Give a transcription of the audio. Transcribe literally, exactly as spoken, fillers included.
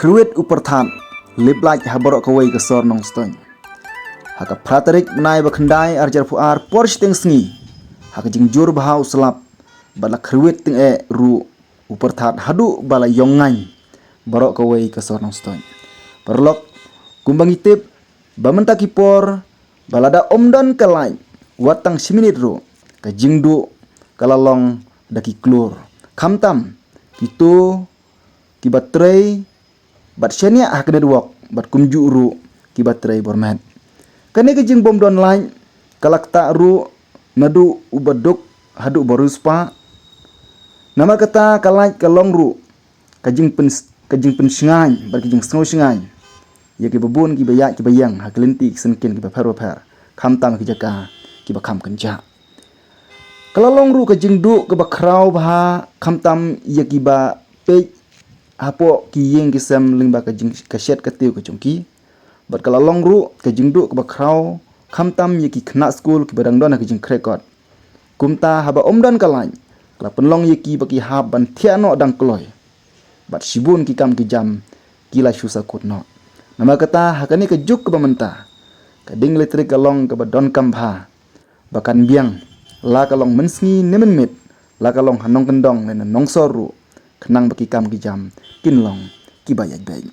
Khrwit u pyrthat lip lait ha baroh kawei ka sor Nongstoiñ. Ha ka phra tarik bnai ba khyndai arhajar arphew ar por shiteng sngi, ha ka jingjur bha u slap bad la khrwit tyngeh ruh u pyrthat haduh ba la ïong ngaiñ baroh kawei ka sor Nongstoiñ. Paralok, kumba ngi tip ba mynta ki por ba lada ym don ka lait wat tang shi minit ruh, ka jingduh ka la long da ki klur. Khamtam kito kiba trei bad shaniah ha ka network bad kumjuh ruh kiba trei bor met. Kane ka jingbym don lait ka la ktah ruh naduh uba duk haduh ba riewspah. Namar kata ka lait ka long ruh ka jingpyn, ka jingpynshngaiñ bad ka jingsngewshngaiñ ïa kiba bun kiba ïaid kiba ïeng ha ki lynti ki syngkien kiba pher ba pher, khamtam ki jaka kiba kham kynjah. Ka la long ruh ka jingduh kaba khraw bha khamtam ïa kiba peit hapoh ki ïing ki sem lyngba ka jing, ka shet ka tiew ka jong ki. Bad ka la long ruh ka jingduh kaba khraw khamtam ïa ki khynnah skul kiba dang don ha ka jingkhreh kot. Kumta haba ym don ka lait, ka la pynlong ïa ki ba ki hap ban thiah noh dang kloi. Bad shibun ki kam ki jam ki la shu sahkut noh. Namar kata ha kane ka juk kaba mynta, ka ding elektrik ka long kaba donkam bha ba kan biang, la ka long mynsngi ne mynmiet, la ka long ha nongkyndong ne na nongsor ruh, khnang ba ki kam ki jam kin long kiba ïaid beit.